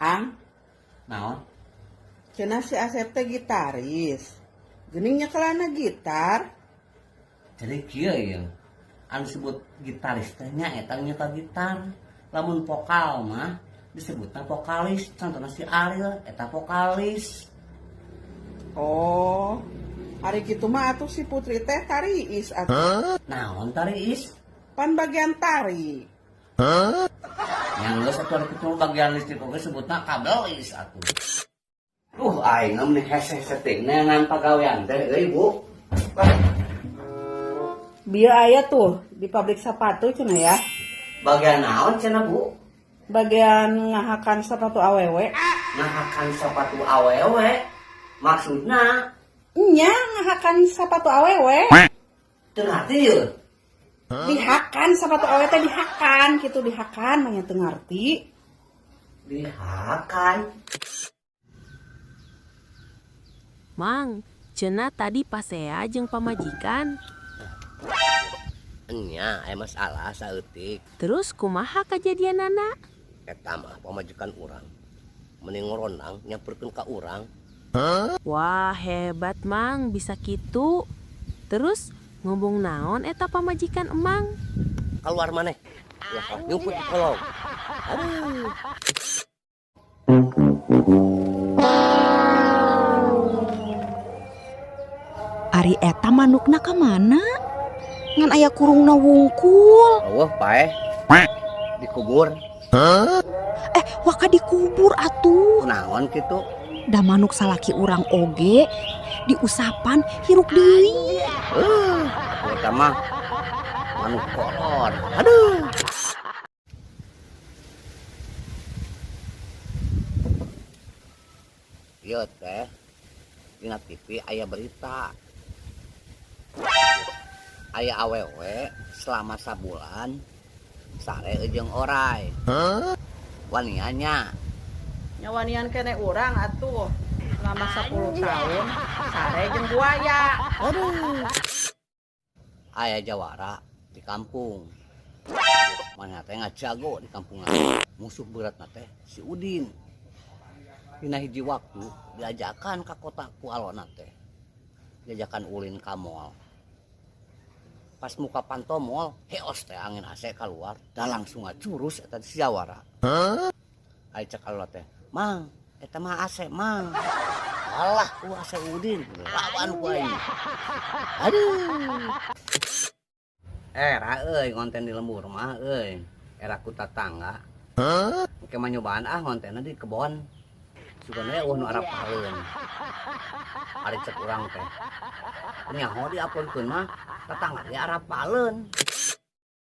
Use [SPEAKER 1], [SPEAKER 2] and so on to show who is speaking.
[SPEAKER 1] Ang,
[SPEAKER 2] Naon?
[SPEAKER 1] Cenah si Asep teh gitaris. Geuning nyekelana gitar.
[SPEAKER 2] Jadi kieu ieu. Anu disebut gitaris teh nya eta nyekel gitar. Lamun vokal mah disebutna vokalis. Contohna si Ariel eta vokalis.
[SPEAKER 1] Oh, ari kitu mah atuh si Putri teh tariis atuh.
[SPEAKER 2] Huh? Naon tariis?
[SPEAKER 1] Pan bagian tari.
[SPEAKER 2] Huh? Yang geus atuh ari kitu bagian listrik oge sebutna kabelis atuh. Aing mah meni hese-hese teh neangan pagawean teh euy, Bu.
[SPEAKER 1] Bieu aya tuh di pabrik sepatu cenah ya.
[SPEAKER 2] Bagian naon cenah, Bu?
[SPEAKER 1] Bagian ngahakan sepatu awewe.
[SPEAKER 2] Ngahakan sepatu awewe? Maksudna?
[SPEAKER 1] Nya ngahakan sepatu awewe.
[SPEAKER 2] Teu ngarti yeuh.
[SPEAKER 1] Dihakan sepatu awewe teh dihakan kitu dihakan mah nya teu ngarti.
[SPEAKER 2] Dihakan.
[SPEAKER 3] Mang, cenah tadi pasea jeung pamajikan.
[SPEAKER 2] Enya, aya masalah saeutik.
[SPEAKER 3] Terus kumaha kajadianana?
[SPEAKER 2] Eta mah pamajikan urang. Mending ngorondang nyamperkeun ka urang.
[SPEAKER 3] Huh? Wah, hebat Mang, bisa kitu. Terus ngomong naon eta pamajikan emang?
[SPEAKER 2] Keluar maneh. Ulah nyumput di kolong. Aduh.
[SPEAKER 4] Ari eta manukna ka mana? Ngan aya kurungna wungkul.
[SPEAKER 2] Eueuh paeh. Dikubur.
[SPEAKER 4] Huh? Waka dikubur atuh.
[SPEAKER 2] Naon kitu?
[SPEAKER 4] Da manuk salaki urang oge diusapan hiruk deui.
[SPEAKER 2] Eta mah manuk kolor. Aduh. Ieu teh dina TV aya berita. Aya awewe selama sabulan sare jeung orai.
[SPEAKER 1] Huh?
[SPEAKER 2] Waniannya.
[SPEAKER 1] Nya wanian kene urang atuh selama 10 tahun sare jeung buaya.
[SPEAKER 2] Aduh. Aya jawara di kampung. Mana teh ngajago di kampung. Musuh beratna teh si Udin. Dina hiji waktu diajakan ka kota ku alona teh. Diajakan ulin ka mall. Pas muka panto mall, heos teh angin AC keluar, dah langsung ngacurus eta si jawara.
[SPEAKER 1] Huh?
[SPEAKER 2] Ai cek alona teh, Mang, eta mah AC, Mang. Alah, ku AC Udin, lawan ku aing. Aduh. Era euy ngonten di lembur mah euy. Era ku tatangga.
[SPEAKER 1] Huh?
[SPEAKER 2] Engke mah nyobaan ah ngontenna di kebon. Sugana eueuh nu arapaleun. Ari cek urang teh. Nyaho diuploadkeun mah tatangga ge arapaleun.